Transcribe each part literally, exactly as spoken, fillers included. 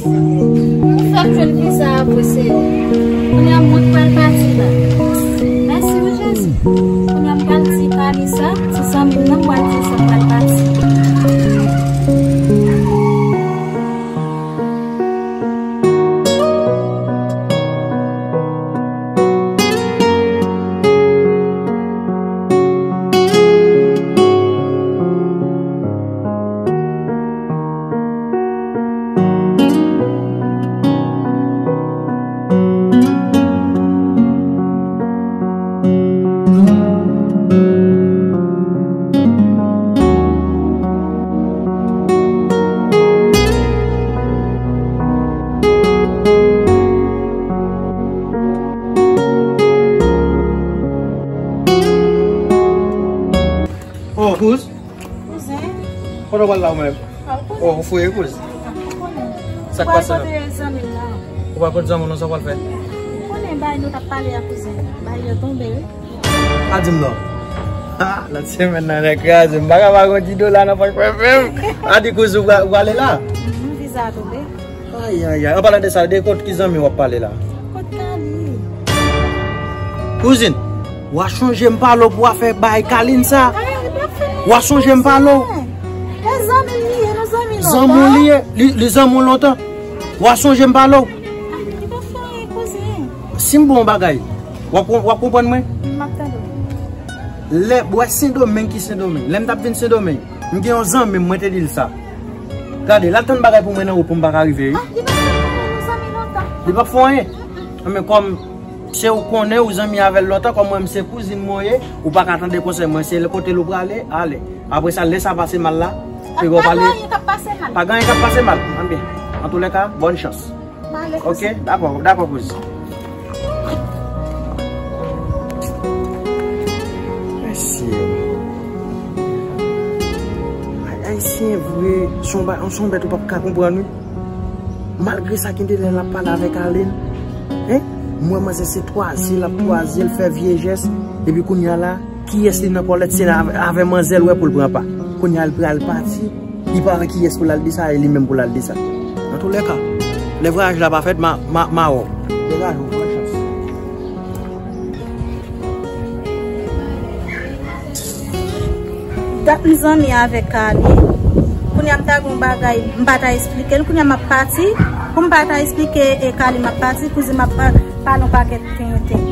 Ou fè m jwenn viza a vre, Senyè. Kounye a mwen k pral pati la. Mèsi wi, Jezi. Kounye a m pral di Kali sa, ti zanmi m nan, m pral di sa m pral pati. Oh, kouz. Kouzen. Kote w pral la ou menm? Pral konnen. Oh, ou fouye kouz. Ou konnen. Sa k pase la? Ou pral kote zanmi m nan. Ou pral kote zanmi w nan, sa w pral fè? Ou konnen bagay nou t ap pale a kouzen. Bagay yo tonbe, wi. Pa di m non. Ha, lòt semèn nan, nèg kraze m. M pa ka pa gon ti dola nan pòch mwen menm. A di kouz ou pra-, ou prale la? Mhm, viza a tonbe. Ay, ay, ay. An palan de sa, de kot ki zanmi w ap pale la? Kot Kali? Kouzin, w a chonje m pale w pou w a fè bay Kalin sa? Ay, li pa fè. W a chonje m pale w? E zanmi m li ye, nou zanmi lontan. Zanmi w li ye, li, li zanmi w lontan. W a chonje m pale w? Ay, li pa fè anyen, kouzin. Si m bon bagay, w ap, w ap konprann mwen? M ap tande w. Lè, w wè Sendomeng ki Sendomeng. Lè m t ap vin Sendomeng, m gen yon zanmi m, mwen te di l sa. Gade, l al tann bagay pou mwen nan wout pou m pa ka rive, wi. Ah, li pa fè anyen, nou zanmi lontan. Li p ap fè anyen. Men kòm se ou konnen, ou zanmi avè l lontan, kòm mwen, m se kouzin mwen ye, ou pa ka tande konsèy mwen, se kote l ou prale, ale. Apre sa, lè sa pase mal la, ah, piga w pale. Pa gen anyen k ap pase mal. Pa gen anyen k ap pase mal. Anben, antoulèka, bòn chans. Ok, dakò, dakò, kouz. Mesye. Ay, Ayisyen vre, se yon ba-, se yon bèt ou p ap ka konprann, wi. Malgre sa, gen de lè l ap pale avèk Arlene. Hein? M wè manzè se twa zye l ap twa zye l, fè vye jès. Epi kounye a la, kiyès li nan kòlèt, se avè, avè manzè l wè pou l pran pa. Kounye a l pral pati. Li pa wè kiyès pou l al di sa, e li menm pou l al di sa. Antoulèka, lè vwayaj la pa fèt, ma, ma, ma wè w. Degaje w, bòn chans. Dat m zanmi avèk Kali. Kounye a m ta gen yon bagay, m pa ta esplike l. Kounye a m ap pati. Pou m pa ta esplike e Kali m ap pati, kouzin m ap pa-, pale yon pakèt tenten.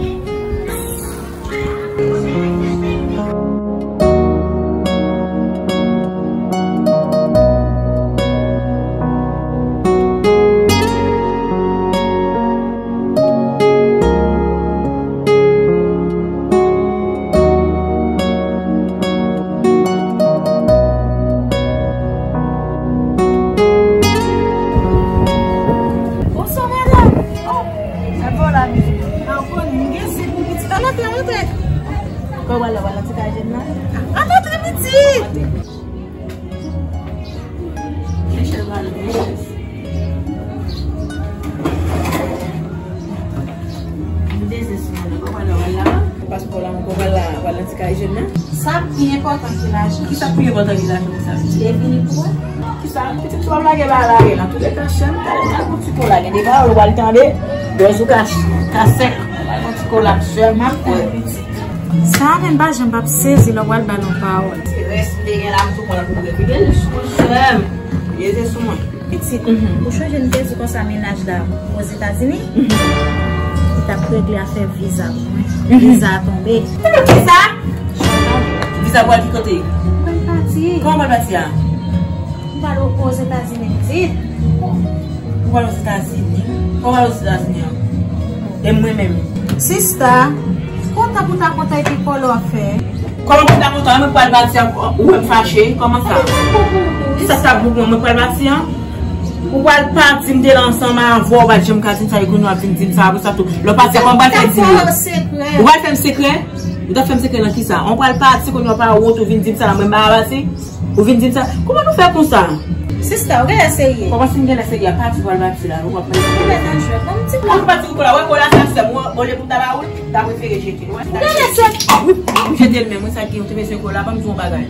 Bonswa, madanm. Oh, sa bon la, mezanmi. An fòm, m gen senk pou pitit. Ann antre, ann antre. Kòman w pral la, w pral nan ti kay jèn nan? Ann antre, pitit. Chèz la, chèz. M dezespere, kòman w pral la, w pral la? Paspò la, kòman w pral la, w pral nan ti kay jèn nan? Sa pi enpòtan ki lajan. Kisa k pi enpòtan ki lajan, sa? Li vini pou wè. Kisa? Pitit, si w ap lage bagay la, lage l. Antoulèka, sè m, gade, m pral pran ti kola, gen de pawòl ou pral tande, dòz ou ka, ka sèk. M pral pran ti kola sèlman pou wè. Sa menm pa janm p ap sezi lè w pral ba l yon pawòl. Se rès m te gen la, m sou kòl pou m rekipere l. Sè m, leve sou mwen. Pitit, ou chonje m te di konsa mennaj la Ozetazini? Li t ap regle afè viza pou mwen. Viza a tonbe. Viza? Viza pou al ki kote? Mwen pati. Kòman w pral pati a? M pral Ozetazini, pitit. Ou pral Ozetazini? Kòman w pral Ozetazini an? E mwen menm? Sista, kontan pou ta kontan epi kòlè w ap fè. Kòman pou ta kontan? Mwen pral pati an, ou wè m fache? Kòman sa? Kisa sa pou mwen? Mwen pral pati an? Ou pral pati, m te la ansanm avè w, ou pa t janm ka di m sa, e kounye w ap vin di m sa, apre sa tou. Lè w pati an, kòman w pral fè di m yo? Ou pral fè m sekrè? Ou t ap fè m sekrè nan kisa? Ou pral pati, kounye w ap pa wont, ou vin di m sa la, mwen m pa pati? Ou vin di m sa? Kòman nou fè konsa? Sista, ou genlè serye. Kòman si m genlè serye? Pati pou al pati la, ou konprann? Ou genlè nan jwèt, nan ti. Ou pati pou kola, wè kola sa, sè m, olye pou ta ba ou l, ta prefere jete l, wè. Ou genlè sè. Wi, m jete l menm, wi, sa ki, ou te bezwen kola, ban m di w yon bagay.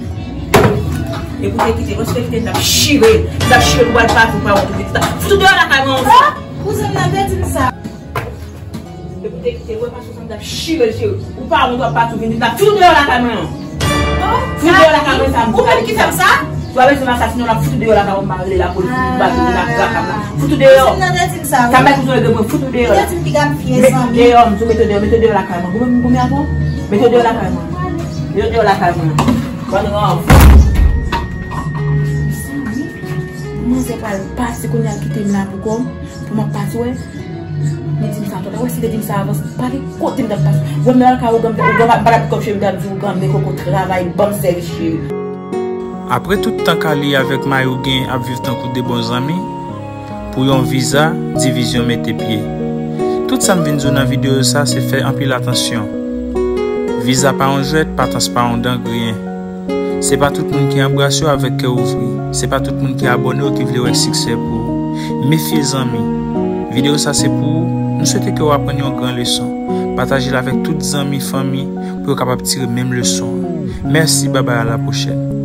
E pou te kite, lòske kite, m t ap chire. M t ap chire pou al pati, ou pa wont ou vin. Fout ou deyò lakay mwen. Kouzen m nan te di m sa. E pou te kite, wè pa sou sa, m t ap chire l, chire. Ou pa wont w ap pati, ou vin, m t ap fout ou deyò lakay mwen. Fout ou deyò lakay mwen, sa m di. Ou menm ki fè m sa? Ou pa bezwen m asasinen, w ap fout ou deyò lakay mwen, m pa rele lapolis, m pa rele lakay mwen. Fout ou deyò. Kouzen m nan te di m sa. Sa m bay kouzen m, fout ou deyò la. Li te di m piga m fye zanmi. Deyò, m di w mete w deyò, mete w deyò lakay mwen. Goumen, goumen avè w. Mete w deyò lakay mwen. Mete w deyò lakay mwen. Bann ranfou. Mezanmi, manzè pral pase kounye a kite m la pou kò m, pou m ap pati wè. Li di m sa twò ta. Wè si li te di m sa avan, pa gen kote m t ap pase. Wè m nan lakay ougan, ougan pa, pa t ap kòb cheri, m t ap di ougan, men koko travay, ban m sèvis cheri. Apre tout tan Kali avèk Mayougen ap viv tankou de bon zanmi, pou yon viza, divizyon mete pye. Tout sa m vin di w nan videyo sa se fè anpil atansyon. Viza pa yon jwèt, patans pa yon dan griyen. Se pa tout moun ki anbrase w avèk kè ouvri. Se pa tout moun ki abòne w ki vle wè siksè pou ou. Mefye zanmi. Videyo sa se pou ou. Nou swete ke w aprann yon gran leson. Pataje l avèk tout zanmi, fanmi, pou yo kapab tire menm leson an. Mèsi, babay, a la pwochèn.